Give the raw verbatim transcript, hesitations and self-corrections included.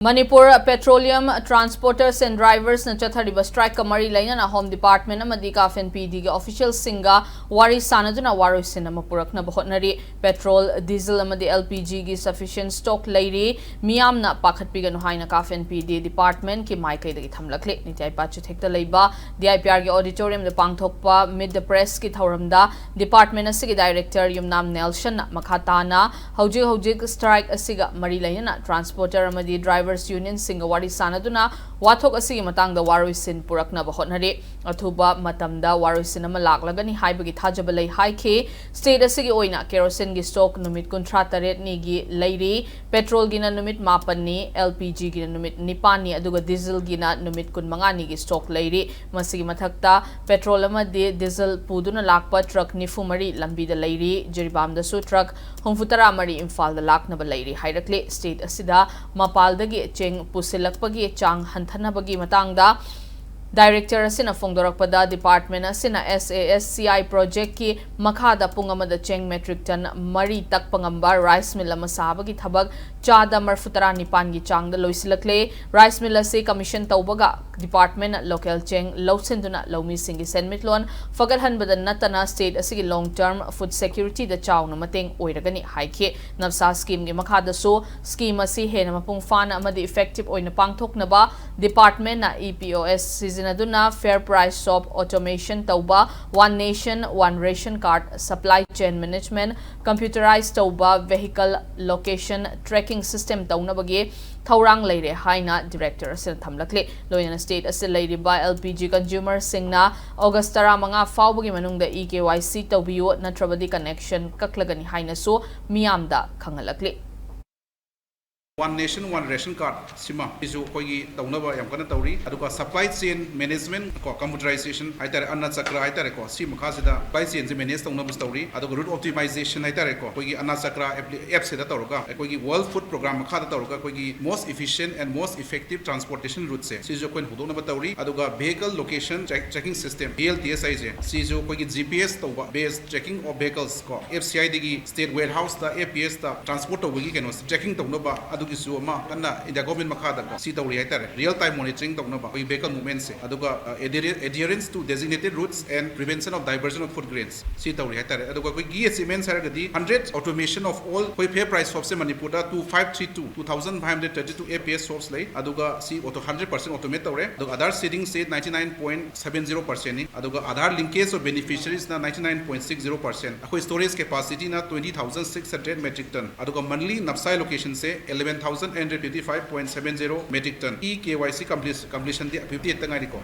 Manipur Petroleum Transporters and Drivers ꯅ ꯆꯠꯊꯔꯤꯕ strike ꯀ ꯃꯔꯤ ꯂꯩꯅꯅ Home Department ꯑꯃꯗꯤ CAF and PD ꯒꯤ official ꯁꯤꯡꯒ ꯋꯥꯔꯤ ꯁꯥꯅꯗꯨꯅ ꯋꯥꯔꯣꯏꯁꯤꯟ ꯑꯃ ꯄꯨꯔꯛꯅꯕ ꯍꯣꯠꯅꯔꯤ꯫ Petrol, diesel ꯑꯃꯗꯤ LPG ꯒꯤ sufficient stock ꯂꯩꯔꯤ꯫ ꯃꯤꯌꯥꯝꯅ ꯄꯥꯈꯠꯄꯤꯒꯅꯨ ꯍꯥꯏꯅ CAF and PD department ꯀꯤ ꯃꯥꯏꯀꯩꯗꯒꯤ ꯊꯝꯂꯛꯂꯤ꯫ ꯅꯤꯇꯤ ꯑꯥꯌꯣꯒ ꯆꯤꯊꯦꯛꯇ ꯂꯩꯕ DIPR ꯒꯤ auditorium ꯗ ꯄꯥꯡꯊꯣꯛꯄ Meet the Press ꯀꯤ ꯊꯧꯔꯝꯗ department ꯑꯁꯤꯒꯤ director ꯌꯨꯝꯅꯥꯝ ꯅꯦꯜꯁꯟꯅ ꯃꯈꯥ ꯇꯥꯅ ꯍꯧꯖꯤꯛ ꯍꯧꯖꯤꯛ strike ꯑꯁꯤꯒ ꯃꯔꯤ ꯂꯩꯅꯅ transporter ꯑꯃꯗꯤ drivers union ꯁꯤꯡꯒ ꯋꯥꯔꯤ ꯁꯥꯅꯗꯨꯅ ꯋꯥꯊꯣꯛ ꯑꯁꯤꯒꯤ ꯃꯇꯥꯡꯗ ꯋꯥꯔꯣꯏꯁꯤꯟ ꯄꯨꯔꯛꯅꯕ ꯍꯣꯠꯅꯔꯤ꯫ ꯑꯊꯨꯕ ꯃꯇꯝꯗ ꯋꯥꯔꯣꯏꯁꯤꯟ ꯑꯃ ꯂꯥꯛꯂꯒꯅꯤ ꯍꯥꯏꯕꯒꯤ ꯊꯥꯖꯕ ꯂꯩ ꯍꯥꯏꯈꯤ꯫ State ꯑꯁꯤꯒꯤ ꯑꯣꯏꯅ kerosene ꯒꯤ stock ꯅꯨꯃꯤꯠ ꯀꯨꯟꯊ꯭ꯔꯥ ꯇꯔꯦꯠꯅꯤꯒꯤ ꯂꯩꯔꯤ꯫ Petrol ꯒꯤꯅ ꯅꯨꯃꯤꯠ ꯃꯥꯄꯟꯅꯤ, LPG ꯒꯤꯅ ꯅꯨꯃꯤꯠ ꯅꯤꯄꯥꯟꯅꯤ, ꯑꯗꯨꯒ diesel ꯒꯤꯅ ꯅꯨꯃꯤꯠ ꯀꯨꯟꯃꯉꯥꯅꯤꯒꯤ stock ꯂꯩꯔꯤ꯫ ꯃꯁꯤꯒꯤ ꯃꯊꯛꯇ petrol ꯑꯃꯗꯤ diesel ꯄꯨꯗꯨꯅ ꯂꯥꯛꯄ truck ꯅꯤꯐꯨ ꯃꯔꯤ ꯂꯝꯕꯤꯗ ꯂꯩꯔꯤ꯫ ꯖꯤꯔꯤꯕꯥꯝꯗꯁꯨ truck ꯍꯨꯝꯐꯨꯇꯔꯥ ꯃꯔꯤ ꯏꯝꯐꯥꯜꯗ ꯂꯥꯛꯅꯕ ꯂꯩꯔꯤ ꯍꯥꯏꯔꯛꯂꯤ꯫ State ꯑꯁꯤꯗ ꯃꯄꯥꯜꯗꯒꯤ ꯆꯦꯡ ꯄꯨꯁꯤꯜꯂꯛꯄꯒꯤ ꯆꯥꯡ ꯍꯟꯊꯅꯕꯒꯤ ꯃꯇꯥꯡꯗ director ꯑꯁꯤꯅ ꯐꯣꯡꯗꯣꯔꯛꯄꯗ, department ꯑꯁꯤꯅ SASCI project ꯀꯤ ꯃꯈꯥꯗ ꯄꯨꯡ ꯑꯃꯗ ꯆꯦꯡ metric ton ꯃꯔꯤ ꯇꯛꯄ ꯉꯝꯕ rice mill ꯑꯃ ꯁꯥꯕꯒꯤ ꯊꯕꯛ ꯆꯥꯗ ꯃꯔꯤꯐꯨꯇꯔꯥ ꯅꯤꯄꯥꯟꯒꯤ ꯆꯥꯡꯗ ꯂꯣꯏꯁꯤꯜꯂꯛꯂꯦ꯫ Rice mill ꯑꯁꯤ commission ꯇꯧꯕꯒ department ꯅ local ꯆꯦꯡ ꯂꯧꯁꯤꯟꯗꯨꯅ ꯂꯧꯃꯤꯁꯤꯡꯒꯤ ꯁꯦꯟꯃꯤꯠꯂꯣꯟ ꯐꯒꯠꯍꯟꯕꯗ ꯅꯠꯇꯅ state ꯑꯁꯤꯒꯤ long term food security ꯗ ꯆꯥꯎꯅ ꯃꯇꯦꯡ ꯑꯣꯏꯔꯒꯅꯤ ꯍꯥꯏꯈꯤ꯫ NAFSA scheme ꯒꯤ ꯃꯈꯥꯗꯁꯨ scheme ꯑꯁꯤ ꯍꯦꯟꯅ ꯃꯄꯨꯡ ꯐꯥꯅ ꯑꯃꯗꯤ effective ꯑꯣꯏꯅ ꯄꯥꯡꯊꯣꯛꯅꯕ department ꯅ EPOS ꯁꯤꯖꯤꯟꯅꯗꯨꯅ fair price shop automation ꯇꯧꯕ, One Nation, One Ration Card, supply chain management, computerize ꯇꯧꯕ, vehicle location tracking system ꯇꯧꯅꯕꯒꯤ ꯊꯧꯔꯥꯡ ꯂꯩꯔꯦ ꯍꯥꯏꯅ director ꯑꯁꯤꯅ ꯊꯝꯂꯛꯂꯤ꯫ ꯂꯣꯏꯅꯅ state ꯑꯁꯤꯗ ꯂꯩꯔꯤꯕ LPG consumer ꯁꯤꯡꯅ August ꯇꯔꯥꯃꯉꯥ ꯐꯥꯎꯕꯒꯤ ꯃꯅꯨꯡꯗ eKYC ꯇꯧꯕꯤꯌꯨ, ꯅꯠꯇ꯭ꯔꯕꯗꯤ connection ꯀꯛꯂꯒꯅꯤ ꯍꯥꯏꯅꯁꯨ ꯃꯤꯌꯥꯝꯗ ꯈꯪꯍꯜꯂꯛꯂꯤ꯫ One Nation, One Ration Card ꯁꯤꯃ ꯁꯤꯁꯨ ꯑꯩꯈꯣꯏꯒꯤ ꯇꯧꯅꯕ ꯌꯥꯝ ꯀꯟꯅ ꯇꯧꯔꯤ꯫ ꯑꯗꯨꯒ supply chain management ꯀꯣ, computerization ꯍꯥꯏꯇꯥꯔꯦ, ꯑꯟꯅ ꯆꯀ꯭ꯔ ꯍꯥꯏꯇꯥꯔꯦꯀꯣ, ꯁꯤ ꯃꯈꯥꯁꯤꯗ supply chain ꯁꯦ manage ꯇꯧꯅꯕꯁꯨ ꯇꯧꯔꯤ꯫ ꯑꯗꯨꯒ route optimization ꯍꯥꯏꯇꯥꯔꯦꯀꯣ, ꯑꯩꯈꯣꯏꯒꯤ ꯑꯟꯅ ꯆꯀ꯭ꯔ app ꯁꯤꯗ ꯇꯧꯔꯒ, ꯑꯩꯈꯣꯏꯒꯤ World Food Program ꯃꯈꯥꯗ ꯇꯧꯔꯒ, ꯑꯩꯈꯣꯏꯒꯤ most efficient and most effective transportation route ꯁꯦ ꯁꯤꯁꯨ ꯑꯩꯈꯣꯏꯅ ꯍꯧꯗꯣꯛꯅꯕ ꯇꯧꯔꯤ꯫ ꯑꯗꯨꯒ vehicle location check-, checking system, VLTS ꯍꯥꯏꯁꯦ, ꯁꯤꯁꯨ ꯑꯩꯈꯣꯏꯒꯤ GPS ꯇꯧꯕ, base checking of vehicles ꯀꯣ, FCI ꯗꯒꯤ state warehouse ꯇ, APS ꯇ transport ꯇꯧꯕꯒꯤ ꯀꯩꯅꯣꯁꯦ checking ꯇꯧꯅꯕ, ꯑꯗꯨꯒꯤ ꯏꯁꯨ ꯑꯃ ꯀꯟꯅ ꯏꯟꯗꯤꯌꯥ ꯒꯣꯔꯃꯦꯟ ꯃꯈꯥꯗꯀꯣ ꯁꯤ ꯇꯧꯔꯤ ꯍꯥꯏꯇꯥꯔꯦ, ꯔꯤꯌꯦꯜ ꯇꯥꯏꯝ ꯃꯣꯅꯤꯇꯔꯤꯡ ꯇꯧꯅꯕ ꯑꯩꯈꯣꯏ ꯚꯦꯍꯤꯀꯜ ꯃꯨꯚꯃꯦꯟꯁꯦ꯫ ꯑꯗꯨꯒ adherence to designated routes and prevention of diversion of food grains ꯁꯤ ꯇꯧꯔꯤ ꯍꯥꯏꯇꯥꯔꯦ꯫ ꯑꯗꯨꯒ ꯑꯩꯈꯣꯏꯒꯤ ꯑꯦꯆꯤꯞꯃꯦꯟꯁ ꯍꯥꯏꯔꯒꯗꯤ ꯍꯟꯗ꯭ꯔꯦꯠ ꯑꯣꯇꯣꯃꯦꯁꯟ ꯑꯣꯐ ꯑꯣꯜ ꯑꯩꯈꯣꯏ ꯐꯦꯌꯔ ꯄ꯭ꯔꯥꯏꯁ ꯁꯣꯞꯁꯦ ꯃꯅꯤꯄꯨꯔꯗ two five three two, two thousand five hundred thirty two A P S shops ꯂꯩ꯫ ꯑꯗꯨꯒ ꯁꯤ ꯑꯣꯇꯣ ꯍꯟꯗ꯭ꯔꯦꯠ ꯄꯔꯁꯦꯟ ꯑꯣꯇꯣꯃꯦꯠ ꯇꯧꯔꯦ꯫ ꯑꯗꯨꯒ Aadhaar ꯁꯤꯗꯤꯡꯁꯦ ninety nine point seven zero percent ꯅꯤ꯫ ꯑꯗꯨꯒ ꯑꯥꯙꯥꯔ ꯂꯤꯡꯀꯦꯖ ꯑꯣꯐ ꯕꯦꯅꯤꯐꯤꯁꯤꯌꯔꯤꯁꯅ ninety nine point six zero percent꯫ ꯑꯩꯈꯣꯏ storage ꯀꯦꯄꯥꯁꯤꯇꯤꯅ twenty thousand six hundred metric ton꯫ ꯑꯗꯨꯒ ꯃꯟꯂꯤ ꯅꯞꯁꯥꯏ ꯂꯣꯀꯦꯁꯟꯁꯦ eleven thousand eight hundred fifty five point seven zero metric ton꯫ E K Y C ꯀꯝꯄ꯭ꯂꯤꯁꯟꯗꯤ fifty eight ꯇ ꯉꯥꯏꯔꯤꯀꯣ꯫